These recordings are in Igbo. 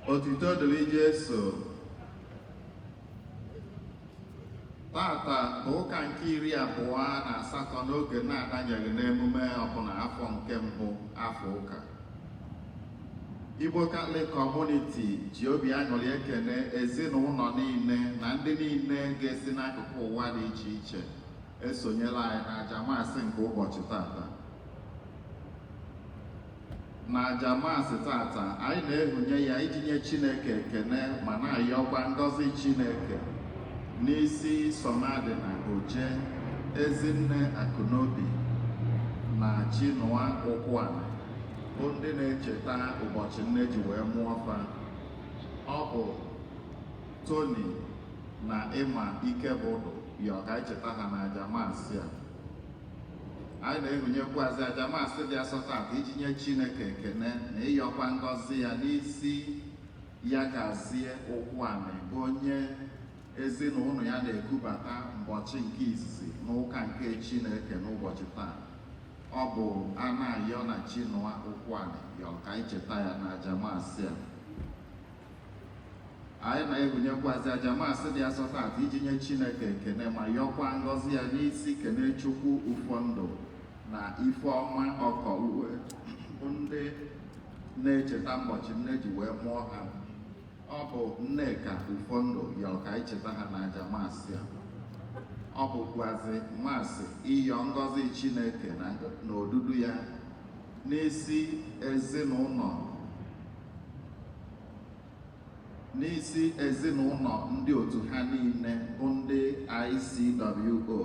Otito dịrị Jesu. Tata bụ ụka nke 28 n'oge na-adanyeghị n'emume ọbụla, afọ nke mbụ, afọ ụka. Igbo Catholic Community ji obi aṅụrị ekene ezinụlọ niile na ndị niile ga-esi n'akụkụ ụwa dị iche iche esonyela anyị n'aja maasị nke ụbọchị tata. Na aja maasị tata, anyị na-ehunye ya iji nye Chineke ekene ma na-ayọkwa ngọzi Chineke n'isi Somadina Oje, Ezinne Akụnobi na Chinua Ụkwụanị, bụ ndị na-echeta ụbọchị nne ji wee mụọ fa. Ọ bụ Tony na Ịma Ikebụdụ yọ ka anyị cheta ha na aja maasị a. Anyị na-ehunyekwazị aja maasị dị asọ tata iji nye Chineke ekene na ịyọkwa ngọzi ya n'isi ya gazie Ụkwụanị, bụ onye ezinụlọ ya na-ekubata ụbọchị nke izizi n'ụka nke Chineke n'ụbọchị taa. Ọ bụ Anayọ na Chinua Ụkwụanị yọrọ ka anyị cheta ya na aja maasị a. Anyị na-ehunyekwazị aja maasị dị asọ tata iji nye Chineke ekene ma yọkwa ngọzi ya n'isi Kenechukwu Ufọndụ na Ifeọma Ọkọuwe, bụ ndị na-echeta ụbọchị nne ji wee mụọ ha. Ọ bụ Nneka Ufọndụ yọrọ ka anyị cheta ha na aja maasị a. Ọ bụkwazị maasị ịyọ ngọzi Chineke na odudu ya n'isi ezinụlọ ndị otu ha niile bụ ndị ICWO,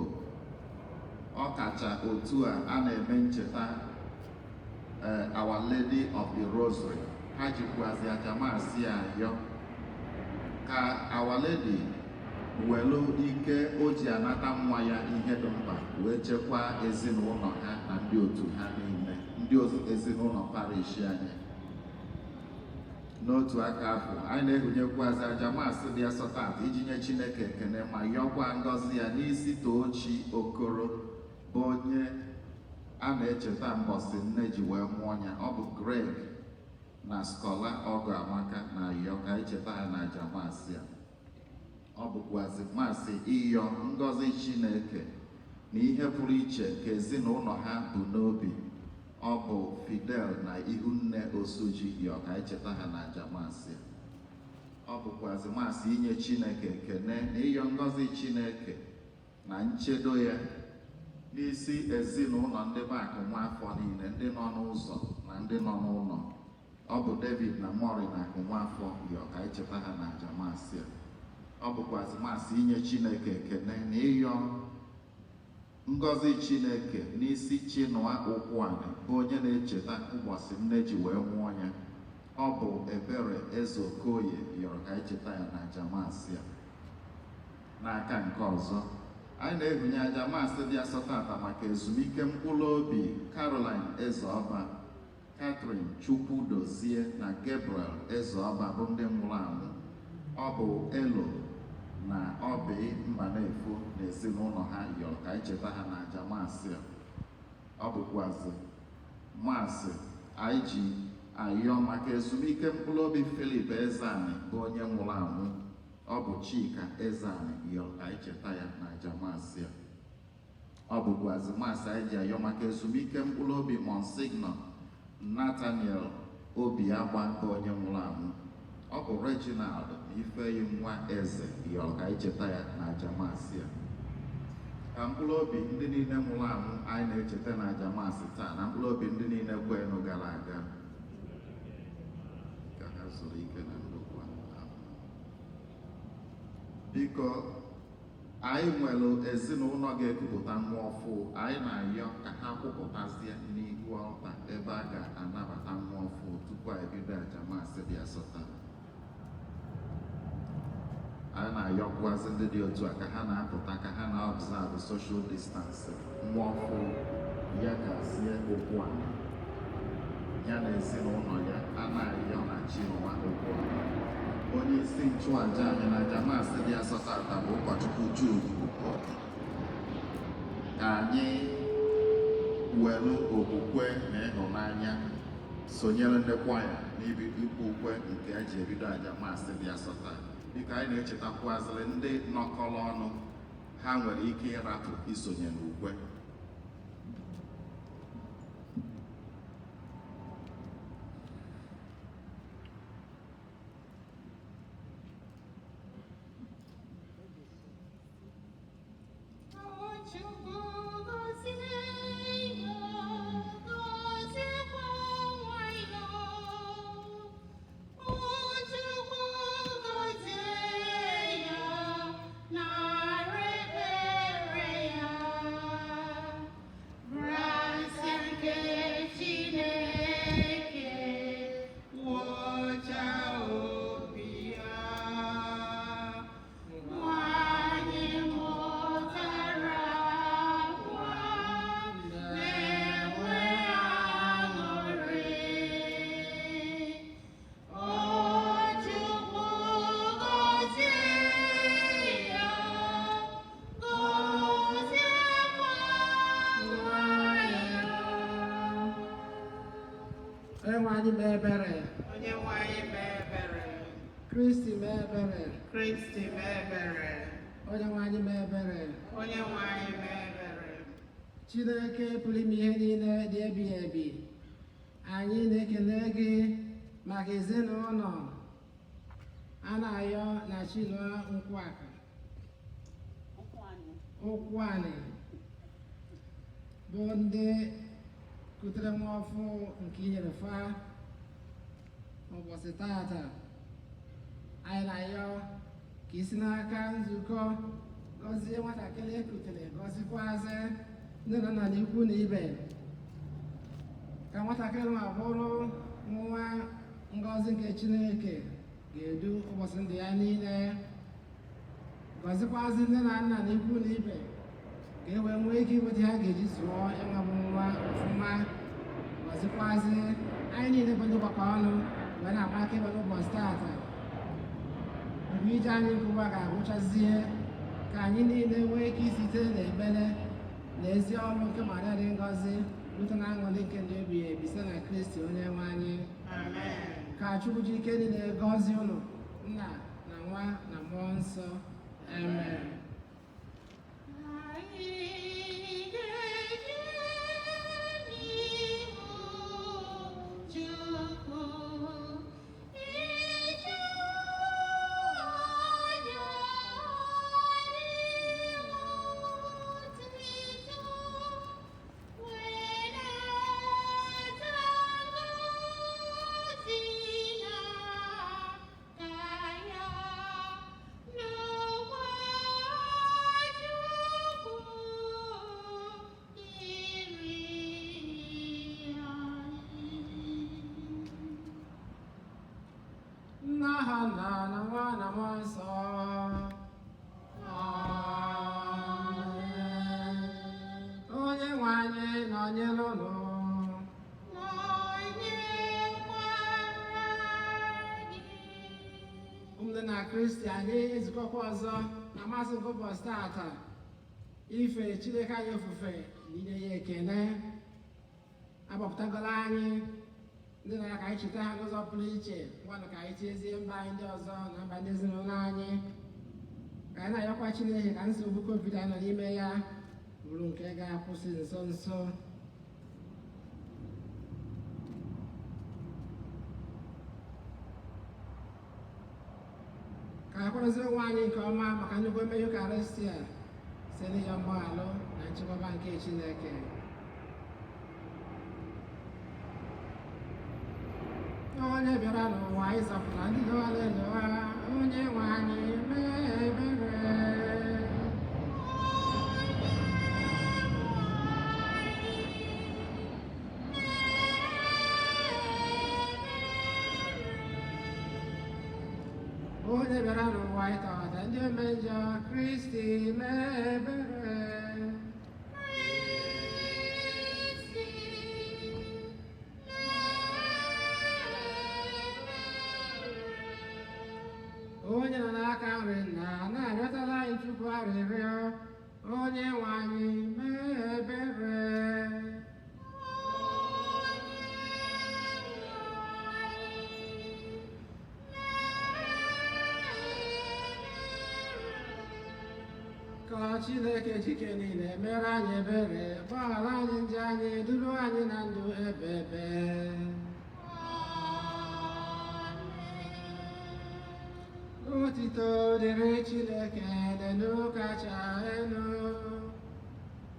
ọkacha otu a a na-eme ncheta Our Lady of the Rosary. Ha jikwazi aja maasị ayọ ka Our Lady welu ike o ji anata nwa ya ihe dị mkpa wee chekwaa ezinụlọ ha na ndị otu ha niile, ndị ezinụlọ parish anyị. N'otu aka afọ, anyị na-ehunyekwazị aja maasị dị asọ tata iji nye Chineke ekene ma yọkwa ngọzi ya n'isi Tochi Okoro, bụ onye a na-echeta mbọsị nne ji wee mụọ ya. Ọ bụ Greg na Skola Ọgụ Amaka na ayọ ka anyị cheta ya na aja maasị a. Ọ bụkwazị maasị ịyọ ngọzi Chineke na ihe pụrụ iche nke ezinụlọ ha bụ n'obi. Ọ bụ Fidel na Ihunne Osuji yọ ka anyị cheta ha na aja maasị a. Ọ bụkwazị maasị inye Chineke ekene na ịyọ ngọzi Chineke na nchedo ya n'isi ezinụlọ ndị be Akụ Nwafọ niile, ndị nọ n'ụzọ na ndị nọ n'ụlọ. Ọ bụ David na Mori na Akụ Nwafọ yọ ka anyị cheta ha na aja maasị a. Ọ bụkwazị maasị inye Chineke ekene na ịyọ ngọzi Chineke n'isi Chinua Ụkwụanị, bụ onye na-echeta ụbọchị nne ji wee mụọ ya. Ọ bụ Ebere Eze Okoye yọrọ ka anyị cheta ya na aja maasị a. N'aka nke ọzọ, anyị na-ehunye aja maasị dị asọ tata maka ezumike mkpụrụ obi Caroline Ezeọba, Catherine Chukwudozie na Gabriel Ezeọba, bụ ndị nwụrụ anwụ. Ọ bụ Elo na Obi Mbanefo na ezinụlọ ha yọrọ ka anyị cheta ha na aja maasị a. Ọ bụkwazị maasị anyị ji ayọ maka ezumike mkpụrụ obi Philip Ezeani, bụ onye nwụrụ anwụ. Ọ bụ Chika Ezeani yọrọ ka anyị cheta ya na aja maasị a. Ọ bụkwazị maasị anyị ji ayọ maka ezumike mkpụrụ obi Monsignor Nathaniel Obiagba, bụ onye nwụrụ anwụ. Ọ bụ Reginald na Ifeyi nwa Eze yọrọ ka anyị cheta ya na aja maasị a. Ka mkpụrụ obi ndị niile nwụrụ anwụ anyị na-echeta na aja maasị taa, na mkpụrụ obi ndị niile kwenụ gara aga, ka ha zuru ike na ndokwa. Biko, anyị nwere ezinụlọ ga-ekupụta nwa ọfụ. Anyị na-ayọ ka ha kwupụtazie n'ihu ọlta ebe a ga-anabata nwa ọfụ tupu anyị bido aja maasị dị asọ taa. Anyị na-ayọkwazị ndị dị otu a ka ha na-apụta, ka ha na-observe social distancing. Nwa ọfụ ya gazie okwu a ya na ezinụlọ ya anaghị na Chinua okwu. Onye isi nchụaja anyị na aja maasị dị asọ tata bụ Ụkọchukwu Jude Ukoke. Ka anyị welu okwukwe na ịhụnanya. Sonyere ndị kwaya n'ibi ikwu ukwe nke e ji ebido aja maasị dị asọ taa. Biko, anyị na-echetakwazịrị ndị nọkọrọ ọnụ, ha nwere ike ịrapụ isonye n'ukwe. Chukwu gọzie ya, gọziekwa nwa ya. O Chukwu gọzie ya, nara ebere ya. Gracia nke Chineke wụcha obi ya. Nwanyị mụtara nwa na-enwe aṅụrị. O Chukwu gọzie ya, gọziekwa nwa ya. Onye nwe anyị mee ebere. Onye nwe anyị mee ebere. Kristi mee ebere. Kristi mee ebere. Onye nwe anyị mee ebere. Onye nwe anyị mee ebere. Chineke pụrụ ime ihe niile dị ebighị ebi, anyị na-ekele gị maka ezinụlọ a na-ayọ na Chinua Nkwaka Ụkwụanị, bụ ndị kutere nwa ọfụ nke inyere fa ụbọchị tata. Anyị na-ayọ ka isi n'aka nzukọ gọzie nwatakịrị ekutere, gọzikwazị nne na nna na ikwu na ibe, ka nwatakịrị ma bụrụ nwa ngọzi nke Chineke ga-edu ụbọchị ndụ ya niile. Gọzikwazị nne na nna na ikwu na ibe, ka e wee nwee ike inweta ihe ha ga-eji zụọ ịnwa bụ nwa ọfụma. Gọzikwazị anyị niile bụ ndị gbakọ ọnụ wee na-agba akaebe n'ụbọchị tata. Mgbe ije anyị nke ụwa ga-agwụchazie, ka anyị niile nwee ike isite n'ekpere na ezi ọrụ nke Maria dị ngọzi rute na aṅụrị nke ndị ebighị ebi, site na Kristi onye nwe anyị. Amen. Ka Chukwu ji ike niile gọzie unu, Nna na Nwa na Mmụọ Nsọ. Amen. Anyị ga-eje n'ihu Chukwu ije anya otuto wee nata ngọzi n'aka ya n'ụwa. Chukwu iri anyị. N'aha Nna na Nwa na Mmụọ Nsọ. Amen. Onye nwe anyị nọnyere unu. Nọnyekwara gị. Ụmụnne na Kristi, anyị ezukọkwa ọzọ na mmasị nke ụbọchị tata ife Chineke anyị ofufe na inye ya ekele. Agbapụtagola anyị ndị na ya ka anyị cheta ha n'ụzọ pụrụ iche. Ngwanụ, ka anyị tinyezie mba anyị ndị ọzọ na mba ndị ezinụlọ anyị, ka anyị na-ayọkwa Chineke ka nsogbu COVID anyị nọ n'ime ya bụrụ nke ga-akwụsị nso nso. Ka anyị kwadozie onwe anyị nke ọma maka nnukwu eme Yukarịstia site n'ịyọ mgbaghalụ na nchekwaba nke Chineke. Onye bịara n'ụwa ịzọpụta ndị dọwara ha, onye nwe anyị mee ebere. Onye nwe anyị mee. Onye bịara n'ụwa ịtọghata ndị ome njọ, Kristi mee ebere. Kristi mee. Onye nọ n'aka nri nna na-arịọtara anyị Chukwu arịrịọ, onye nwe anyị mee ebere. Onye nwe Ka Chineke jike niile mere anyị ebere, gbaghara anyị njọ anyị, duru anyị na ndụ ebe ebe. Otito dịrị Chineke n'elu kacha elu.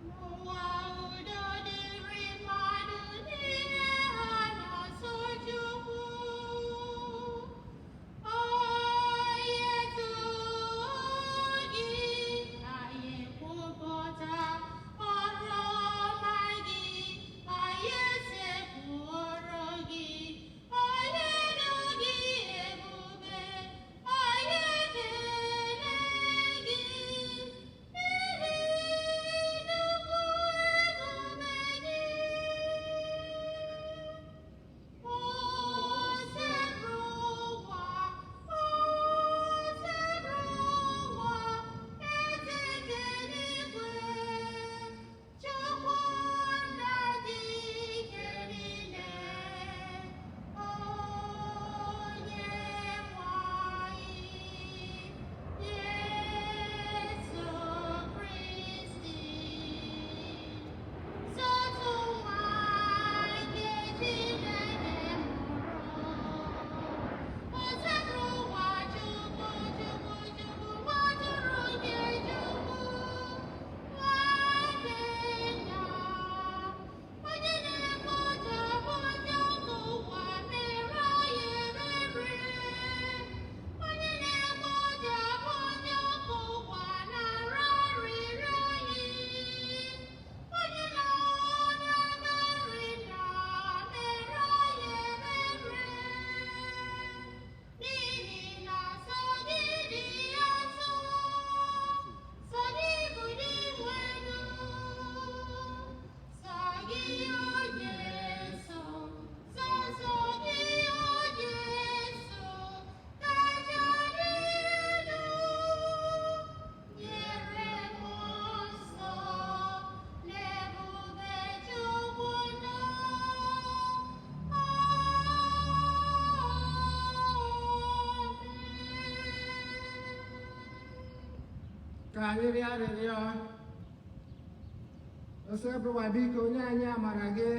N'ụwa udo dịrị mmadụ niile ha na-asọ Chukwu. Onye too gị, anyị kwupụta ọrụ ọma gị, anyị esekpuoro gị, onye ndu gị ebube, anyị ekele gị, n'ihi nnukwu ebube gị. Osebụrụwa, Osebụrụwa, eze nke eluigwe, Chukwu nna dị ike niile, onye nwe anyị, Jesu Kristi. Sọtụ nwa nke Chineke mụrụ, Osebụrụwa Chukwu, Chukwu, Chukwu, nwatụrụ nke Chukwu, nwa nke nna, onye na-ekpochapụ njọ nke ụwa, mere anyị ebere, onye na-ekpochapụ njọ nke ụwa, nara arịrịọ anyị. Onye na-anọ n'aka nri nna, mere anyị ebere, n'ihi na sọ gị dị nsọ, sọ gị bụ Dinwenụ, sọ gị onye nsọ, sọ sọ gị onye nsọ, kacha dị elu. Nyere mmụọ nsọ n'ebube Chukwu nọ. Amen. Ka anyị rịọ arịrịọ. Osebụrụwa, biko nye anyị amara gị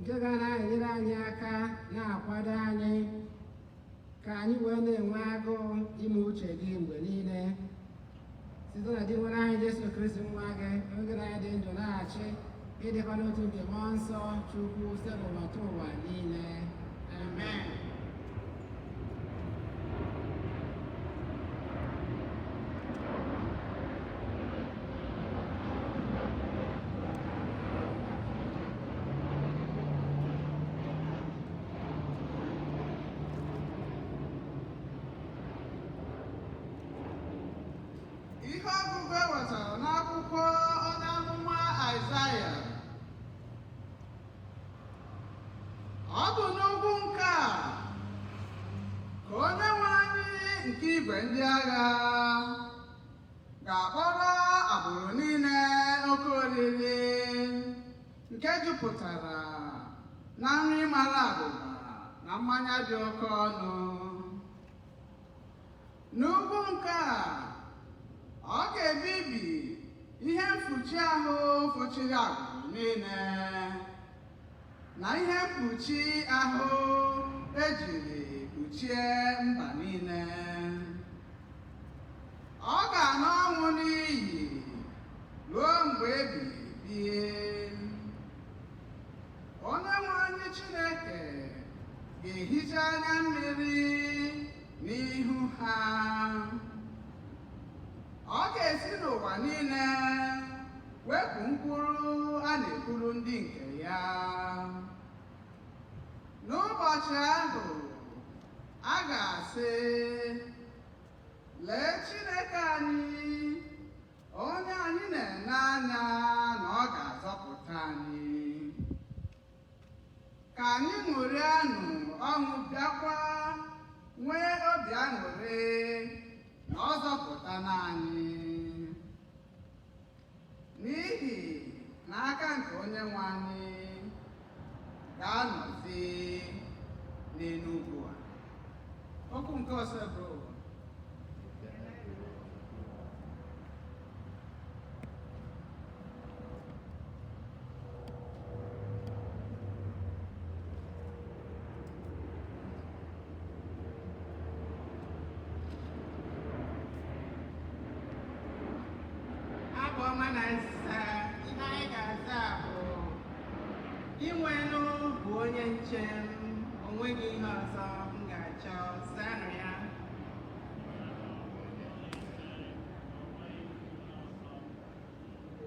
nke ga na-enyere anyị aka, na-akwado anyị, ka anyị wee na-enwe agụụ ime uche gị mgbe niile, site na Dinwenụ anyị Jesu Kristi nwa gị, oge na dị ndụ na-achị ịdịkwa n'otu nke mmụọ nsọ Chukwu, site n'ụwa tụ ụwa niile. Amen. Ihe ọgụgụ e wetara n'akwụkwọ onye amụma Aịzaya. Ọ bụ n'ugwu nke a ka onye nwe anyị nke igwe ndị agha ga-akpọrọ agbụrụ niile oke oriri nke jupụtara na nri mara abụba na mmanya dị oke ọnụ. N'ugwu nke a, ọ ga-ebibi ihe mkpuchi ahụ fụchiri agbụrụ niile na ihe mkpuchi ahụ ejiri kpuchie mba niile. Ọ ga-ana ọnwụ n'iyi ruo mgbe ebighị ebi. Onye nwe anyị Chineke ga-ehicha anya mmiri n'ihu ha. Ọ ga-esi n'ụwa niile wepụ nkwulu a na-ekwulu ndị nke ya. N'ụbọchị ahụ, a ga-asị, "Lee Chineke anyị, onye anyị na-ele anya na ọ ga-azọpụta anyị. Ka anyị ṅụrịanụ ọṅụ, bịakwa nwee obi aṅụrị na ọ zọpụtana anyị, n'ihi na aka nke onye nwe anyị ga-anọzi n'elu ugwu a." Okwu nke Osebụrụwa. Na nsa ihe anyị ga-aza bụ Dinwenụ bụ onye nche m, o nweghị ihe ọzọ m ga-achọ. Zanụ ya.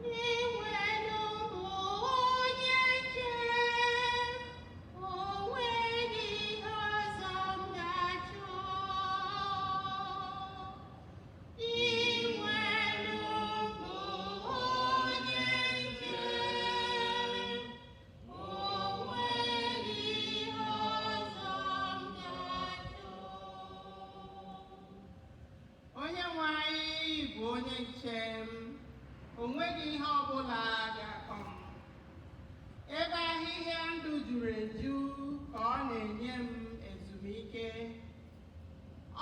Dinwenụ bụ onye nche m, o nweghị ihe ọzọ m ga-achọ. Dinwenụ bụ onye nche m, o nweghị ihe ọzọ m ga-achọ. Onye nwe anyị bụ onye nche m, o nweghị ihe ọbụla ga-akọ m. Ebe ahịhịa ndụ juru eju ka ọ na-enye m ezumike.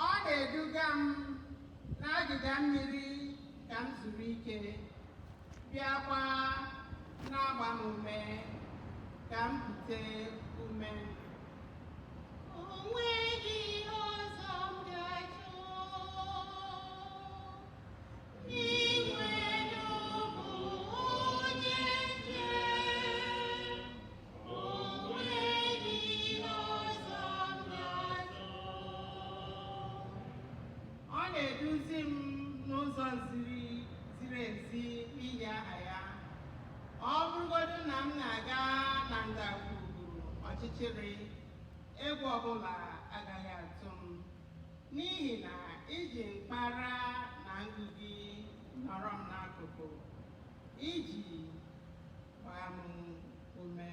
Ọ na-eduga m n'agịga mmiri ka m zuru ike, bịakwa na-agba m ume ka m kute ume. O nweghị ihe ọzọ m ga-achọ. Dinwenụ bụ onye nche m, o nweghị ihe ọzọ m ga-achọ. Ọ na-eduzi m n'ụzọ ziri ezi n'ihi aha ya. Ọ bụrụgodu na m na-aga na ndagwurugwu ọchịchịrị, egwu ọbụla agaghị atụ m, n'ihi na iji mkpara na ngụ gị nọrọ m n'akụkụ iji gbaa m ume.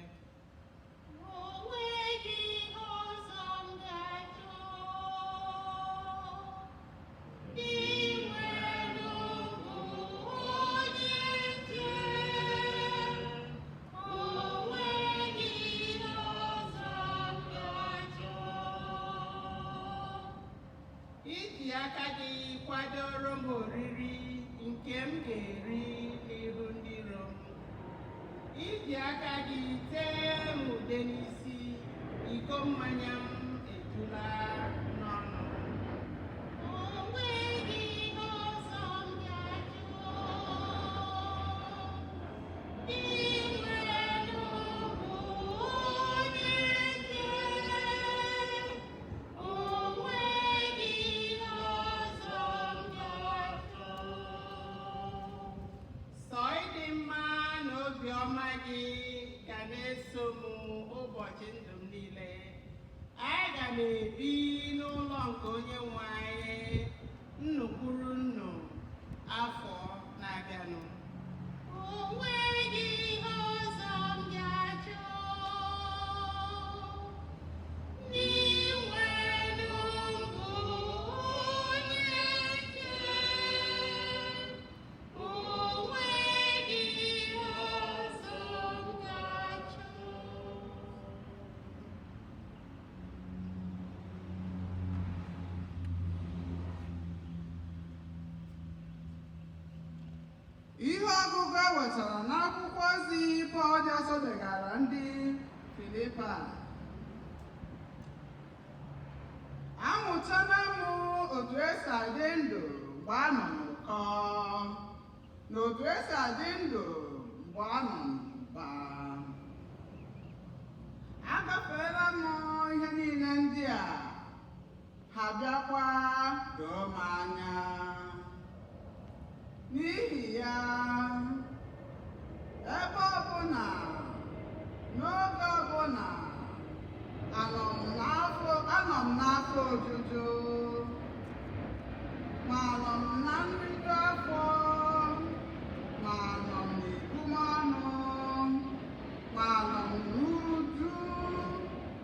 O nweghị ihe ọzọ m ga-achọ. Dinwenụ bụ onye nche m, o nweghị ihe ọzọ m ga-achọ. Iji aka gị kwadoro m oriri nke m ga-eri n'ihu ndị iro m. Iji aka gị tee m ude n'isi, iko mmanya m ejula n'ọnụ. O nweghị ihe ọzọ m ga-achọ. Dinwenụ bụ onye nche m, o nweghị ihe ọzọ m ga-achọ. Sọ ịdị mma na obiọma gị ga na-eso m ụbọchị ndụ m niile. Aga m ebi n'ụlọ nke onye nwe anyị nnukwuru nnu afọ na-abịanụ. O nweghị ihe ọzọ m ga-achọ. Dinwenụ bụ onye nche m, o nweghị ihe ọzọ m ga-achọ. Ihe ọgụgụ e wetara n'akwụkwọ ozi Pọl dị asọ degara ndị Filipa. Amụtala m otu esi adị ndụ mgbe a nọ n'ụkọ na otu esi adị ndụ mgbe a nọ n'ụba. Agafeela m ihe niile ndị a, ha bịakwa doo m anya. N'ihi ya, ebe ọbụla, n'oge ọbụla, anọ m n'afọ ojuju, ma anọ m na nriju afọ, ma anọ m n'ebumọnụ, ma anọ m n'uju,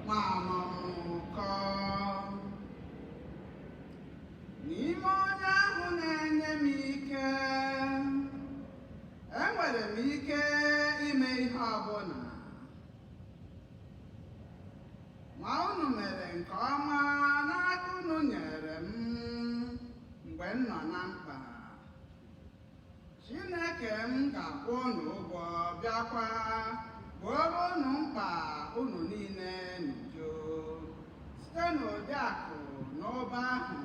ma anọ m n'ụkọ. N'ime onye ahụ na-enye m ike, enwere m ike ime ihe ọbụla. Ma unu mere nke ọma n'aka unu nyere m mgbe m nọ na mkpa. Chineke m ga-akwụ unu ụgwọ, bịakwa gboro unu mkpa unu niile n'uju site n'ụdị akụ na ụba ahụ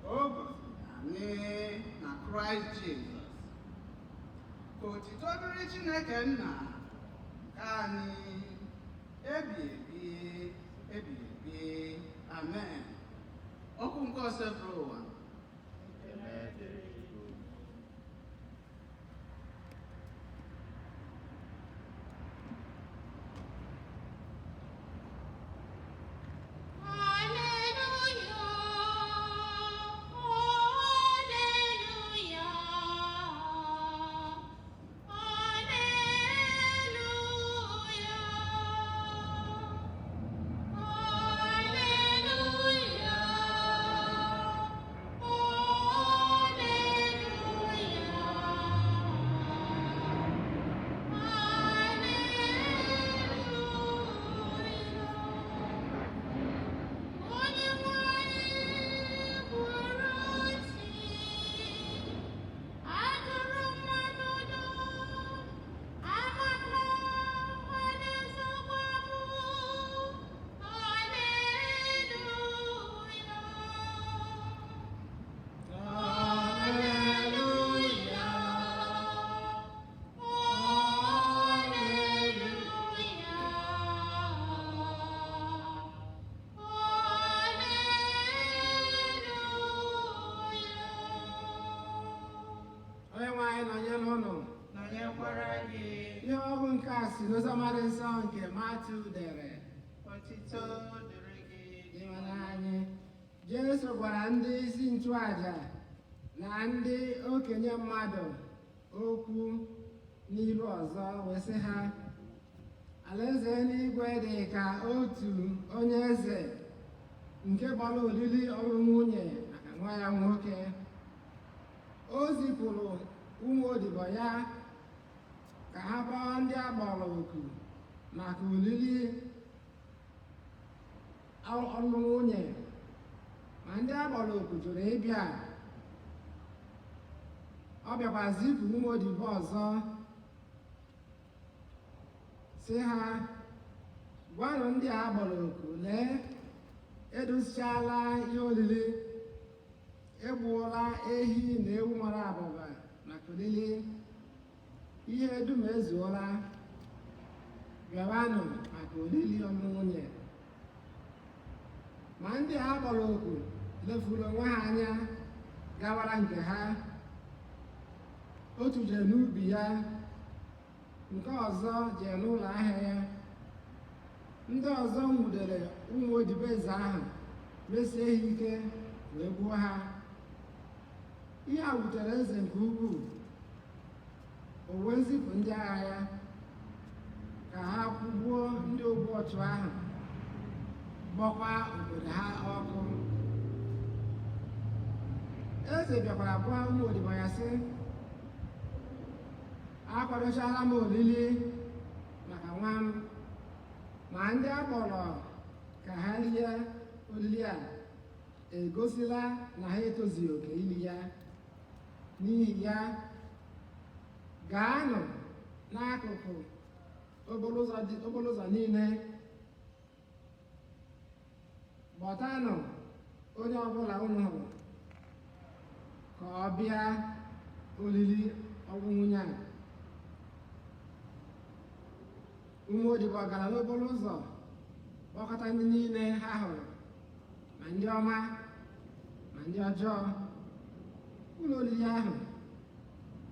o gosiri anyị na Kraịst Jizọs. Otito dịrị Chineke nna nke anyị ebi ebi ebi ebi. Amen. Okwu nke Osebụrụwa. Ekele dịrị Chukwu. Alleluia, Alleluia, Alleluia, Alleluia, Alleluia, Alleluia. Onye nwanyị bụrụ isi, agụrụ mmadụ dum, amama na-esokwa m. Alleluia, Alleluia, Alleluia. Alleluia. Onye nwe anyị nọnyere ụnụ. Nọnyekwara gị. Ihe ọgụ nke a si n'Oziọma dị nsọ nke Matiu dere. Otito dịrị gị. Ịmara anyị, Jesu gwara ndị isi nchụaja na ndị okenye mmadụ okwu n'ilu ọzọ wee sị ha, alaeze eluigwe dị ka otu onye eze nke gbara oriri ọlụlụ nwunye maka nwa ya nwoke. O zipụrụ ụmụ odibo ya ka ha kpọọ ndị a kpọrọ oku maka oriri ọlụlụ nwunye, ma ndị a kpọrọ oku jụrụ ịbịa. Ọ bịakwa zipụ ụmụ odibo ọzọ sị ha, gwanụ ndị a kpọrọ oku, lee, edozichala ihe oriri, egbuola ehi na ewu mara abụba maka oriri, ihe dum ezuola, bịawanụ maka oriri ọlụlụ nwunye. Ma ndị a kpọrọ oku lefuru onwe ha anya gawara nke ha. Otu jere n'ubi ya, nke ọzọ jere n'ụlọ ahịa ya. Ndị ọzọ nwudere ụmụ odibo eze ahụ, mesie ha ike wee gbuo ha. Ihe a wutere eze nke ukwuu. O wee zipụ ndị agha ya ka ha kwụgbuo ndị ogbu ọchụ ahụ, gbọkwa obodo ha ọkụ. Eze bịakwara gwa ụmụ odibo ya sị, akwadochala m oriri maka nwa m, ma ndị a kpọrọ ka ha rie oriri a egosila na ha etozughị oke ili ya. N'ihi ya, gaanụ n'akụkụ okporo ụzọ niile, kpọtanụ onye ọbụla unu hụrụ ka ọ bịa oriri ọlụlụ nwunye a. Ụmụ odibo gara n'okporo ụzọ kpọkọta ndị niile ha hụrụ, ma ndị ọma ma ndị ọjọọ. Ụlọ oriri ahụ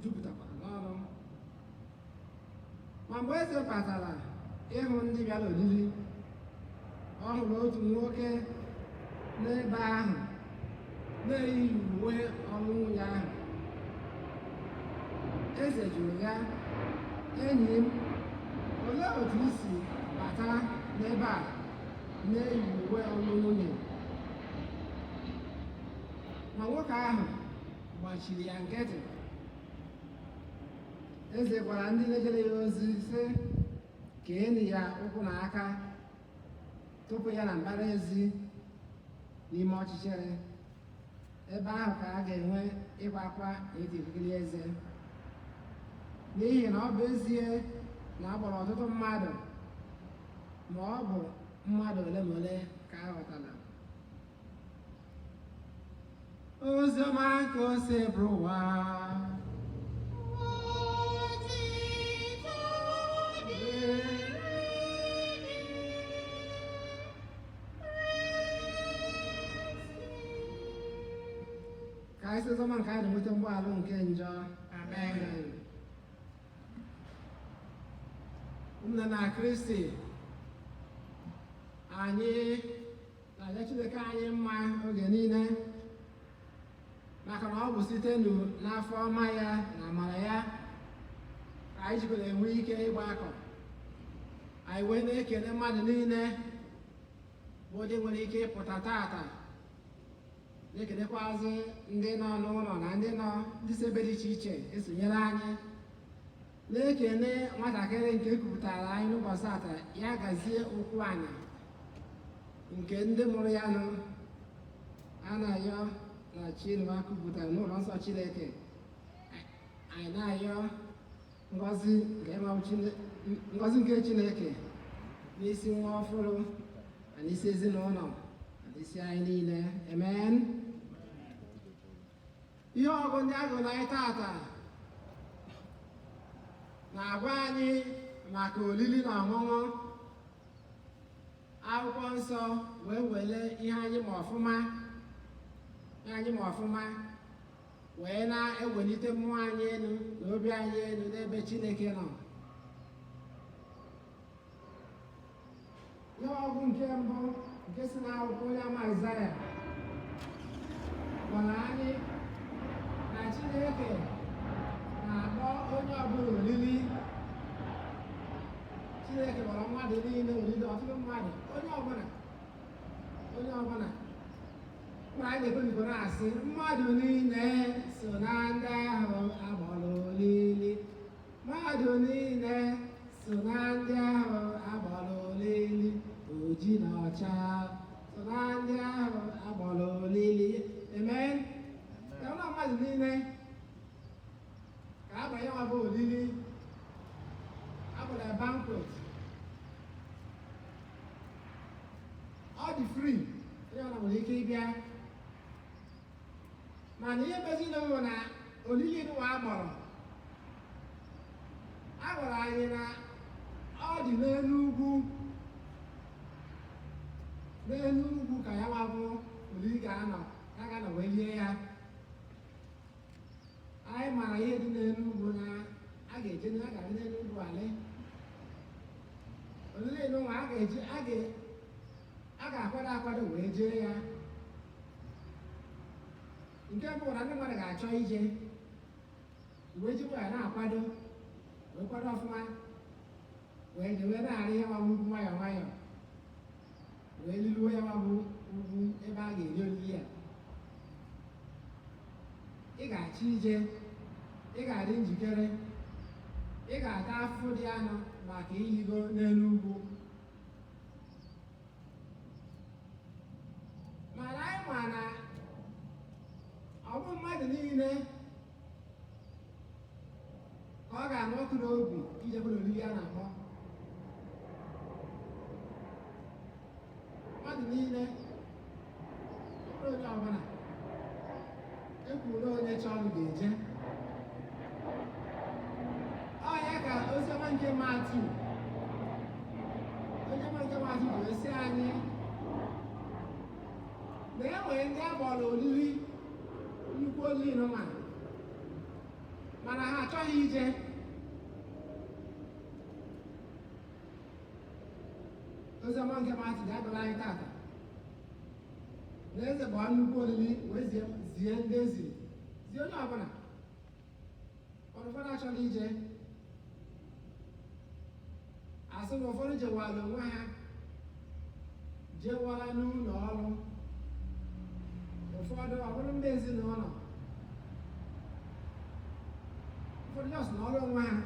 jupụtakwara n'ọrụ. Ma mgbe eze batara ịhụ ndị bịara oriri, ọ hụrụ otu nwoke n'ebe ahụ na-eyighị uwe ọlụlụ nwunye ahụ. Eze jụrụ ya, enyi m, olee otu i si bata n'ebe a na-eyi uwe ọlụlụ nwunye? Ma nwoke ahụ gbachiri ya nkịtị. Eze gwara ndị na-ejere ya ozi sị, keenụ ya ụkwụ na aka, tụpụ ya na mbara ezi n'ime ọchịchịrị. Ebe ahụ ka a ga-enwe ịkwa akwa na iti ikikere eze. N'ihi na ọ bụ ezie na a gbara ọtụtụ mmadụ, ma ọ bụ mmadụ ole ma ole ka a ghọtara. Oziọma nke Osebụrụwa. Otito Ka anyị sị oziọma nke anyị na-enweta mgbaghara nke njọ. Amen. Ụmụnne na Kristi, anyị na-aja Chineke anyị mma oge niile maka na ọ bụ site n'afọ ọma ya na amara ya ka anyị jikwara enwe ike ịgbakọ. Anyị wee na-ekele mmadụ niile bụ ndị nwere ike ịpụta tata, na-ekelekwazị ndị nọ n'ụlọ na ndị nọ ndị si ebe dị iche iche esonyere anyị, na-ekele nwatakịrị nke kwupụtara anyị n'ụbọchị tata ya gazie okwu anyị nke ndị mụrụ ya nụ a na-ayọ na Chinua kwupụtara n'ụlọ nsọ Chineke. Anyị na-ayọ ngọzi nke ngọzi nke Chineke n'isi nwa ọfụrụ na n'isi ezinụlọ na n'isi anyị niile. Amen. Ihe ọgụ ndị agụrụ anyị tata na-agwa anyị maka olili na ọṅụṅụ. Akwụkwọ nsọ wee were ihe anyị ma ọfụma, ihe anyị ma ọfụma wee na-ewelite mmụọ anyị elu na obi anyị elu n'ebe Chineke nọ. Ihe ọgụ nke mbụ nke si n'akwụkwọ onye ama Aịzaya gwara anyị na Chineke na-akpọ onye ọbụla olili. Chineke kpọrọ mmadụ niile olili, ọtụtụ mmadụ, onye ọbụla, onye ọbụla. Mgbe anyị na-ekpebikwa na-asị mmadụ niile so na ndị ahụ agbọrọ olili, mmadụ niile so na ndị ahụ agbọrọ olili, oji na ọcha so na ndị ahụ agbọrọ olili. Amen. Ya na mmadụ niile ka agbara ya bụ olili, agbara ya banquet. Ọ dị free, onye ọbụla nwere ike ịbịa. Mana ihe meziri bụ na olili nwa agbọrọ a gwara anyị na ọ dị n'elu ugwu, n'elu ugwu ka ya nwa bụ olili ga-anọ, ka a ga-anọ wee lie ya. Anyị maara ihe dị n'elu ugwu na a ga-eje, a ga-adị n'elu ugwu alị olili nwa a ga-eji, a ga-akwado akwado wee jee ya. Nke mbụ na ndị mmadụ ga-achọ ije wee jikwa ya na-akwado, wee kwado ọfụma, wee je wee na-arị ya nwa ugwu nwayọọ nwayọọ wee liruo ya nwa bụ ugwu ebe a ga-eri oriri ya. Ị ga-achọ ije, ị ga-adị njikere, ị ga-ata afụfụ dị anụ maka iligo n'elu ugwu. Mana anyị ma na ọ bụ mmadụ niile ka ọ ga-anụ ọkụ n'obi ijekwa n'oriri a na-akpọ. Mmadụ niile, ọ bụrụ onye ọbụla ekwuru na onye chọrọ ga-eje. Ọ ya ka oziọma nke Matiu, onye ọma nke Matiu ji wee sị anyị na e nwere ndị a kpọrọ oriri, nnukwu oriri nụnwa, mana ha achọghị ije. Oziọma nke Matiu ji agụla anyị tata na eze gbaa nnukwu oriri wee zie ndị eziri, zie onye ọbụla. Ụfọdụ achọghị ije, asị na ụfọdụ jewara onwe ha, jewara n'ụlọ ọrụ, ụfọdụ ọ bụrụ ndị ezinụlọ, ụfọdụ just n'ọrụ onwe ha.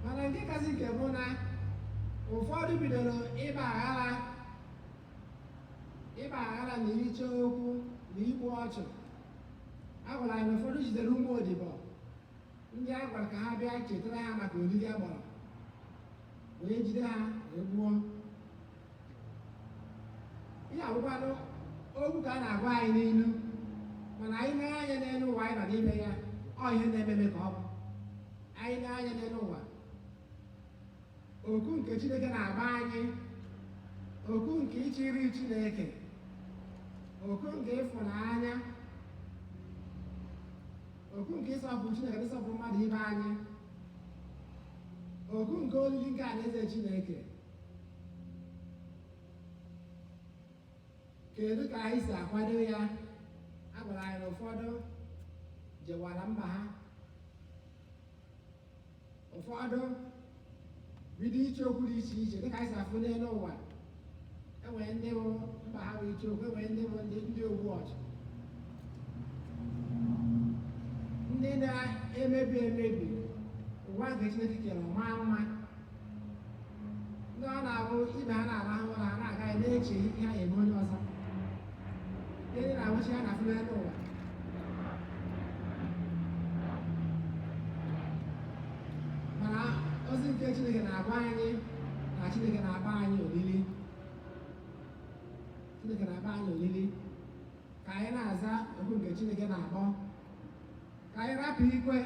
Mana nke kasị nke bụ na ụfọdụ bidoro ịba aghara, ịba aghara na iricha okwu na igbu ọchụ. A gwara anyị na ụfọdụ jidere ụmụ odibo ndị a gwara ka ha bịa chetara ha maka oriri a gbara, wee jide ha wee gbuo. Ihe abụkwanụ okwu ka a na-agwa anyị n'ilu, mana anyị na-anya n'elu ụwa anyị nọ n'ime ya, ọ ihe na-ememe ka ọ bụ. Anyị na-anya n'elu ụwa, oku nke Chineke na-agba anyị, oku nke ịchịrị Chineke, Oku nke ịfụnanya, oku nke ịsọpụrụ Chineke na ịsọpụrụ mmadụ ibe anyị, oku nke olili nke alaeze Chineke. Kedu ka anyị si akwado ya? A gwara anyị na ụfọdụ jewara mba ha, ụfọdụ bido iche okwu dị iche iche dịka anyị si afụ n'elu ụwa. Enwere ndị bụ mba ha bụ iche okwu, enwere ndị bụ ndị ogbu ọchụ, ndị na-emebi emebi ụwa nke Chineke kere maa mma, ndị ọ na-abụ ibe ha na-arahụ ụra ha na-agaghị na-eche ihe ha eme onye ọzọ, ihe ndị na-awụchi ha na-afụ n'elu ụwa. Mana ozi nke Chineke na-agwa anyị na Chineke na-agba anyị olili, Chineke na-agba anyị olili ka anyị na-aza okwu nke Chineke na-akpọ, ka anyị rapụ ikwe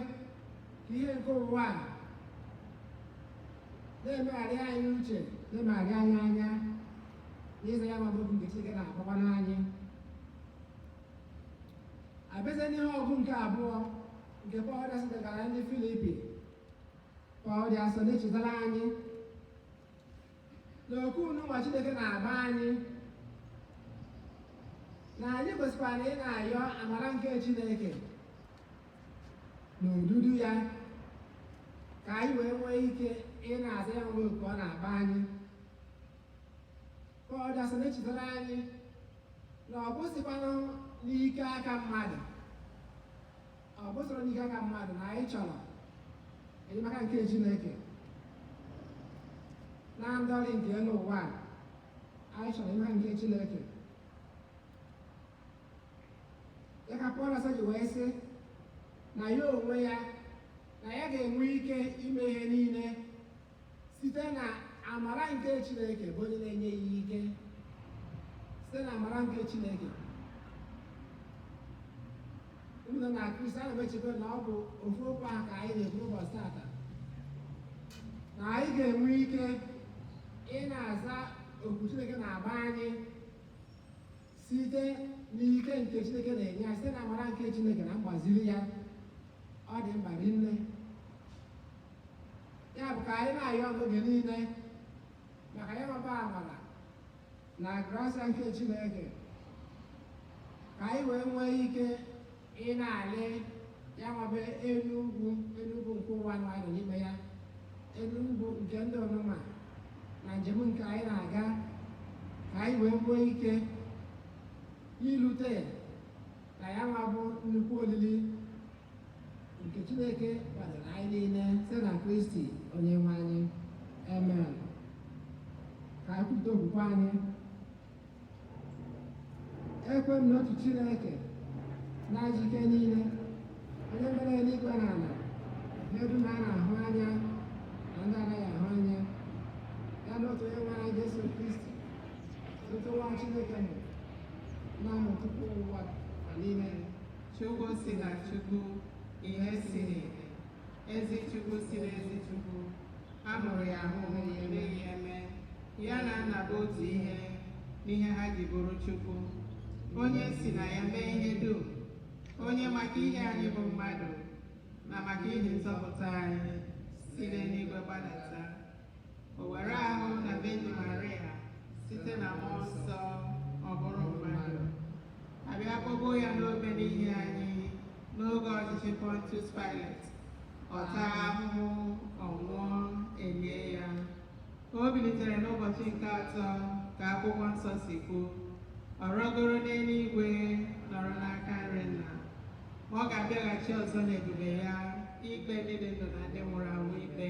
ka ihe nke ụwa a na-emegharị anyị uche, na-emegharị anyị anya n'ịza ya ma bụ okwu nke Chineke na-akpọkwana anyị. Abịazie n'ihe ọgụ nke abụọ nke Pọl dị asọ degara ndị Filipi, Pọl dị asọ na-echetara anyị na oku nwa Chineke na-agba anyị na anyị kwesịkwara ị na-ayọ amara nke Chineke na odudu ya ka anyị wee nwee ike ị na-aza ya mgbe oku ọ na-agba anyị. Pọl dị asọ na-echetara anyị na ọ bụsịkwanụ n'ike aka mmadụ, ọ bụsịrị n'ike aka mmadụ, na anyị chọrọ enyemaka nke Chineke na ndọrị nke elu ụwa a. Anyị chọrọ enyemaka nke Chineke. Ya ka Pọl asọ ji wee sị na ya onwe ya na ya ga-enwe ike ime ihe niile site na amara nke Chineke bụ onye na-enye ya ike, site na amara nke Chineke. Ụmụnne na Kristi, ana m echekwa na ọ bụ ofu okwu ahụ ka anyị na-ekwu ụbọchị tata, na anyị ga-enwe ike ị na-aza okwu Chineke na-agba anyị site n'ike nke Chineke na-enye anyị, site na amara nke Chineke na mgbaziri ya. Ọ dị mkpa rinne. Ya bụ ka anyị na-ayọ n'oge niile maka ya nwaba amara na grasia nke Chineke, ka anyị wee nwee ike ị na-alị ya nwabe elu ugwu, elu ugwu nke ụwa nọ anyị nọ n'ime ya, elu ugwu nke ndị ọnụma na njem nke anyị na-aga, ka anyị wee nwee ike ilute na ya nwa bụ nnukwu olili nke Chineke kwadoro anyị niile site na Kristi onye nwe anyị. Amen. Ka anyị kwupụta okwukwe anyị. Ekwe m n'otu Chineke na-ajị ike niile, onye mere eluigwe na ala, ihe dum a na-ahụ anya na ndị anaghị ahụ anya, ya na otu onye nwe anyị Jesu Kristi, otu nwa Chineke mụrụ naanị tupu ụwa ma niile. Chukwu si na Chukwu, ihe si n'ihe, ezi Chukwu si n'ezi Chukwu, a mụrụ ya ahụ, emeghị eme, ya na nna bụ otu ihe n'ihe ha ji bụrụ Chukwu, onye si na ya mee ihe dum, onye maka ihe anyị bụ mmadụ na maka ihe nzọpụta anyị si n'eluigwe gbadata. O were ahụ na Virgin Maria site na mmụọ nsọ ọ bụrụ mmadụ, abịa kpọgbuo ya n'obe n'ihi anyị n'oge ọchịchị Pontius Pilate. Ọ taa ahụhụ, ọ nwụọ, elie ya. O bilitere n'ụbọchị nke atọ ka akwụkwọ nsọ si kwuo. Ọ rọgoro n'eluigwe, nọrọ n'aka nri nna. Ma ọ ga-abịaghachi ọzọ n'ebube ya ikpe ndị dị ndụ na ndị nwụrụ anwụ ikpe,